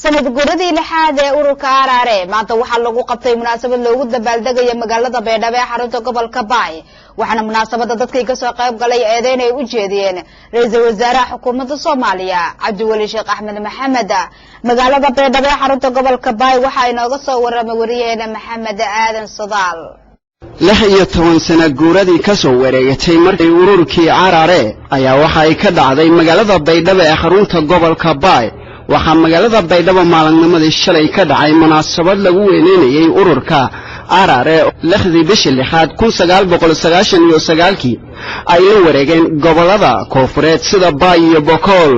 Sanad guuradii lixaad ee ururka Arare maanta waxaa lagu qabtay munaasabad loogu dabaaldegayo magaalada Baydhabo ee xarunta gobolka Baay, waxaana munaasabada dadkii kasoo qayb galay eedeyn ay u jeediyeen ra-iisul wasaaraha xukuumadda Soomaaliya Cabdiweli Sheekh Axmed Maxamed. Magaalada Baydhabo ee xarunta gobolka Baay waxaa inooga soo waramay wariyaheena Maxamed Aadan Sadaal. 16 sano guuradii ka soo wareegatay markii ururkii Carare ayaa waxa ay ka dhacday magaalada Baydhabo ee xarunta gobolka Baay. Waxaa magaalada Baydhabo maalinnimadii shalay ka dhacay munaasabad lagu weyneynayay ururka Arare. 6dii bishii lixaad 1999kii ay la wareegeen gobollada koonfureed sida Baay iyo Bokool.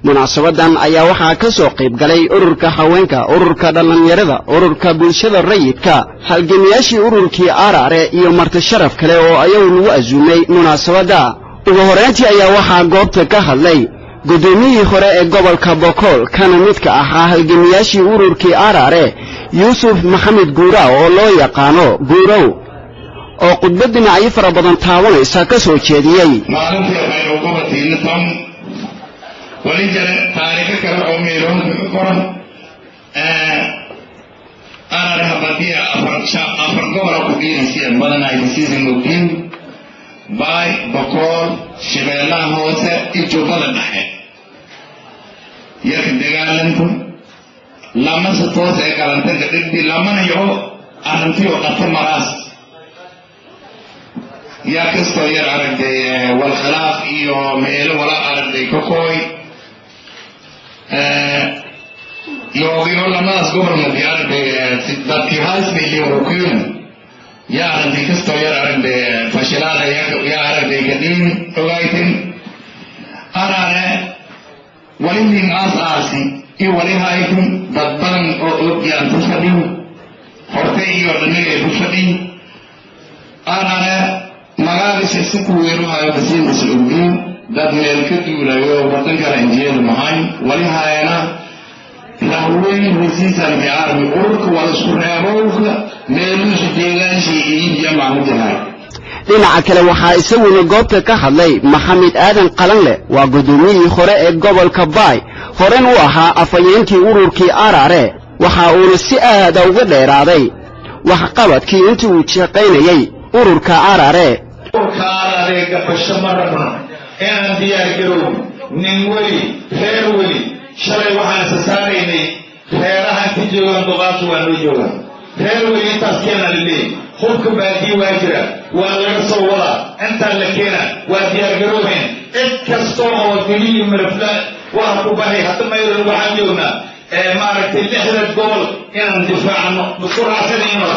Munaasabadan ayaa waxaa ka soo qayb galay ururka haweenka, ururka dhallinyarada, ururka bulshada rayidka, halgamiyaashii ururkii Arare iyo marti sharaf kale oo ayagu lagu asuumay munaasabadda. Ugu horreyntii ayaa waxaa goobta ka hadlay guddoomiyihii hore ee gobolka Bokool kana midka ahaa halgamiyaashii ururkii Arare, Yuusuf Maxamed Guuraaw oo loo yaqaano Guurow, oo khudbad dhinacyo fara badan taabanaysa ka soo jeediyey. Maalintii waxaynu gobolkiina tan wali jira taariikho kale oo meeloonka ka qoran. Arare habadiya afar gobola ku dhiirisiya badanaysa season ogdiin: Baay, Bokool, Shabeellaha Hoose iyo Jubbada Dhexe. Yarka dagaalanto lamase toos ee galantanka dhigdi lamana yaho arrintiyo dhata maraas yaa kastoo yar aragtay wal khilaaf iyo meelo wala aragtay kokooy yoogiyo lamadaas gobol madi aragtay dadkii haismilihukuun yaa aragtay kastoo yar aragtay fashilaada yaa aragtay kadiin ogaytin. Arare wali nin aas aasi iyo wali haytin dad badan oo og yaan ku fadhin hortay iyo dhanigay ku fadhin. Arare magaabisa si ku weeruhayo basiinisa ogdiin dad meel ka duulayo wadan kale injeeda mahay wali hayana rahweyn resiisan army ururka wala isku reebowka meeluusa deegaanshii iibiya maamujahay. Dhinaca kale waxaa isaguna goobta ka hadlay Maxamed Aadan Qalanle, waa guddoomiyihii hore ee gobolka Baay, horen u ahaa afhayeenkii ururkii Arare. Waxa uuna si aada uga dheeraaday waxqabadkii intii uu shaqaynayey ururka Arare. Ururka Arare gabasho ma rabno inaan diyaar garow nin weli reer weli. Shalay waxaan isa saaraynay reerahan ka joogaan duqaatu waa noo joogaan reer weli intaas keena laleeyahy. Hubka baadiye waa jira, waa laga soo wadaa, intaan la keena waa diyaar garoobayn. Cid kasta oo diliyi mirafla waa ku bahay. Hadda maylan waxaan joognaa maaragtay 6da gobol inaan difaacno isku raacsanayno.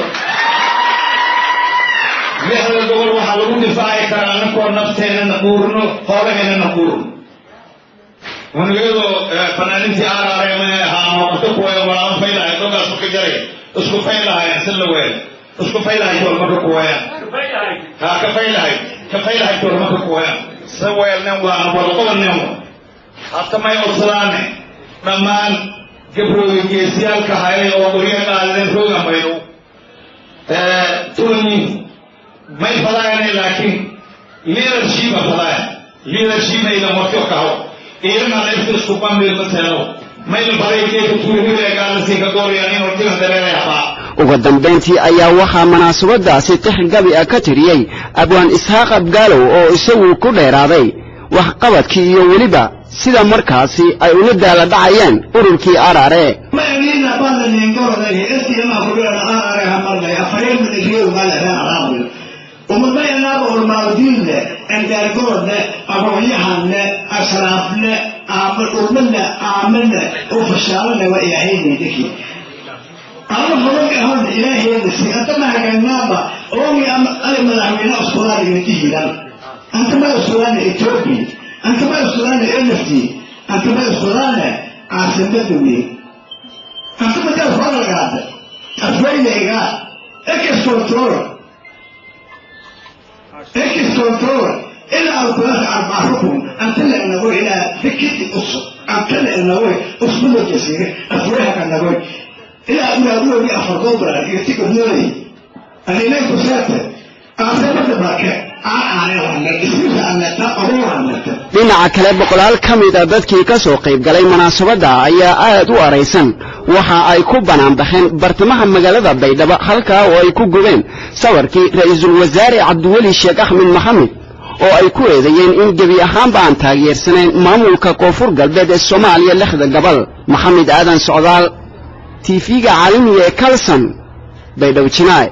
6da gobol waxaa lagu difaaci karaa anakoo nafteennana quurno, hoolaheennana quurno. Unugiyadoo fanaanintii Aaraare ahaa kuwaya walaama faylahay dogaas marka jaray isku faylahayan si la weel isku faylahay tool marka kuwayaan ha ka faylahay ka faylahay tool marka kuwayaan si weelnen waana wadaqobanen. Hata may odsadaane dhammaan gabrooga geesiyaalka hayay oo qoryo qaadeen rooga mayno tuni may fadaayane, laakiin leadershipa fadaaya leadership aydan warkio kaho iirana leefta isku bamil maseeno mayla faday keeka tuurihilea ka goorayaan in hortiga dareeraya. Ugu dambayntii ayaa waxaa munaasabadaasi tix gabi ah ka tiriyey abwaan Isxaaq Abgaalow oo isagu ku dheeraaday waxqabadkii iyo weliba sida markaasi ay ula daala dhacayeen ururkii Arare. Umadmayanaaba ulmaaldiinle endeergoodle aqoonyahanle ashraafle ulmale aamale oo fashaalale waa ilaahaynaydahi ama hodan ahon ilaaheeda si anta mahaganaaba oogi ali madaxweyne uskulaan iyo dihiran anta ma uskulaan Ethiopia, anta ma uskulaan NFD, anta ma uskulaan caasimada wey, anta ma uskulaan afweynayga ex control ex control ilaa alkulaas arbac rukun anta la inago ilaa fikiti us anta la inago usbulo jasiire afweha kanago ilaa ulaadoogi afar gobra iyo tika noolay aninay kuseete caasimada marke Dhinaca kale, boqolaal ka mid a dadkii ka soo qayb galay munaasabadda ayaa aad u araysan. Waxa ay ku banaanbaxeen bartamaha magaalada Baydhabo, halkaa oo ay ku gubeen sawirkii ra-iisul wasaare Cabdiweli Sheekh Axmed Maxamed, oo ay ku eedeeyeen in gebi ahaanba aan taageersanayn maamulka Koonfur Galbeed ee Soomaaliya lixda gobol. Maxamed Aadan Socdaal, TV-ga caalamiga ee Kalson, Baydhabo Jinaay.